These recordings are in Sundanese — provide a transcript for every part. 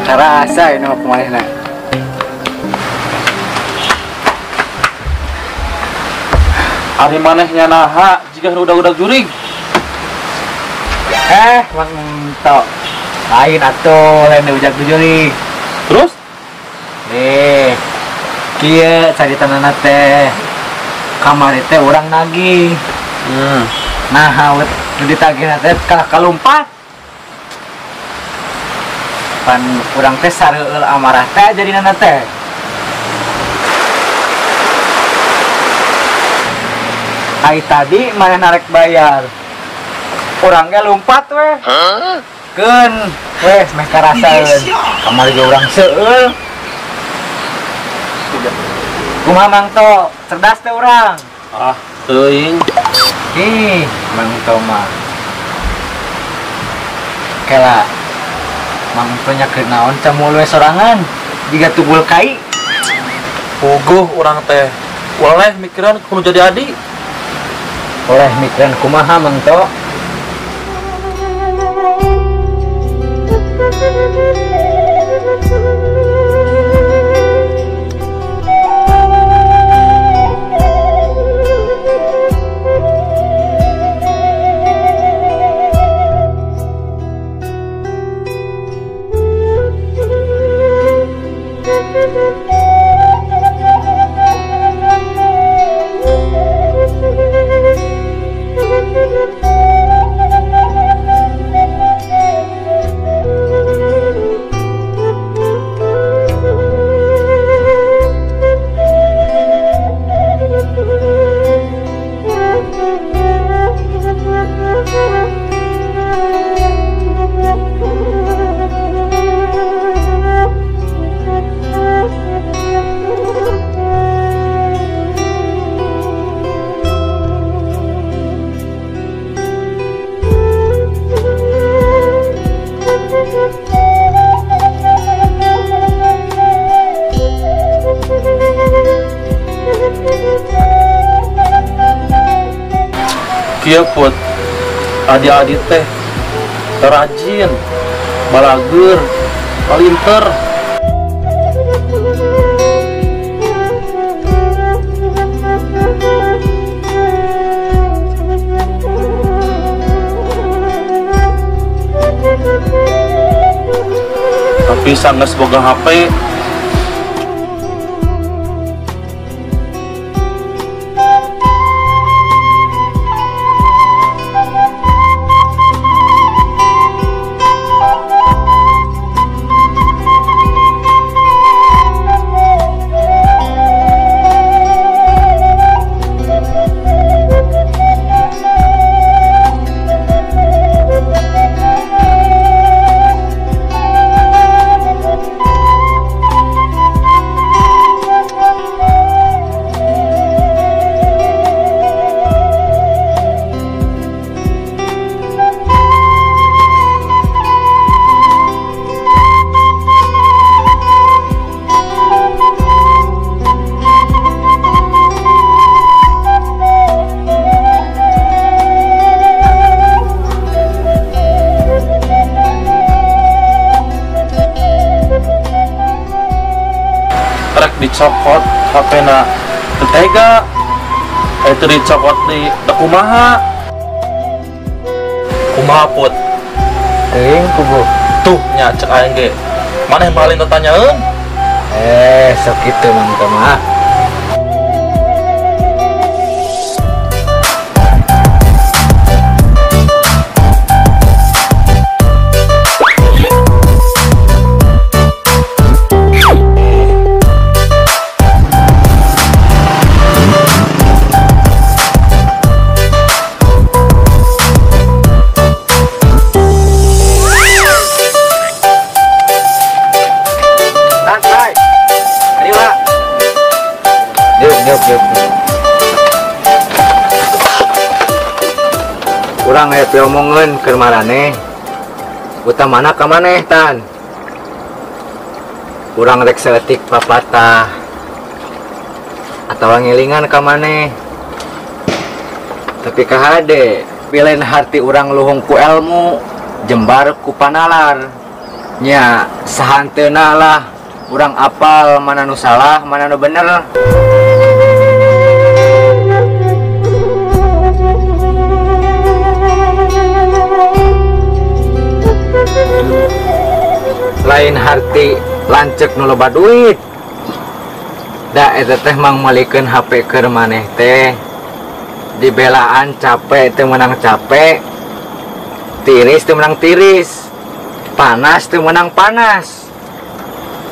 Karasa ini mah kumanehna. Ari manehnya naha jiga udah-udah jurig. Mang Ento. Lain atuh lain ujag jurig. Terus? Nih, kieu caritana teh. Kamari teh urang nagih. Nah, nu ditagihna teh kalah kalumpat. Pan urang teh sareueul amarah teh jadina teh. Ai tadi maneh narek bayar. Urang ge lumpat weh. Keun weh meh karasaeun. Kamari ge urang seueul. Kumaha Mang To? Cerdas teh urang. Ah, teuing. Ih, Mang To mah. Kela Mang To nya keur naon camul we sorangan jiga tugul kai. Puguh urang teh. Oleh mikiran kudu jadi adi. Oleh mikiran kumaha Mang To? Kieu put adi-adi teh rajin, balageur, palinter. Tapi sanggeus boga HP. Dicokot HP-na teu tega, itu dicokot di kumaha kumaha put teuing kubu tuh nya cek aing ge maneh paling tetanyaeun sok kitu Mang To mah. Urang aya piomongeun keur maraneh. Utamana ka maneh tan. Urang rek saeutik papatah atawa ngilingan ka maneh. Tapi kahade pilain harti urang luhung ku ilmu jembar ku panalar. Nya sahanteuna lah urang apal mana nu salah mana nu bener. Lain harti lancek nu loba duit. Da eta teh mangmalikeun HP keur maneh teh. Dibelaan capek teu meunang capek, tiris teu meunang tiris, panas teu meunang panas.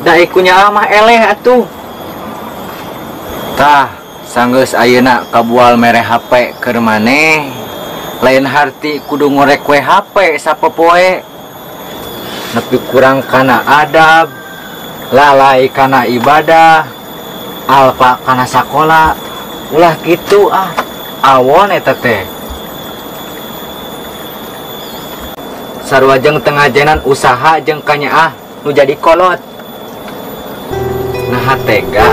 Da ikunya mah eleh atuh. Tah sanggeus ayeuna kabual mere HP keur maneh, lain harti kudu ngorek we HP sapopoe. Nepi kurang kana adab, lalai kana ibadah, alpa kana sakola, ulah kitu ah. Awon eta teh. Sarua jeung tengajenan usaha jeung kanyaah nu jadi kolot. Nah tega.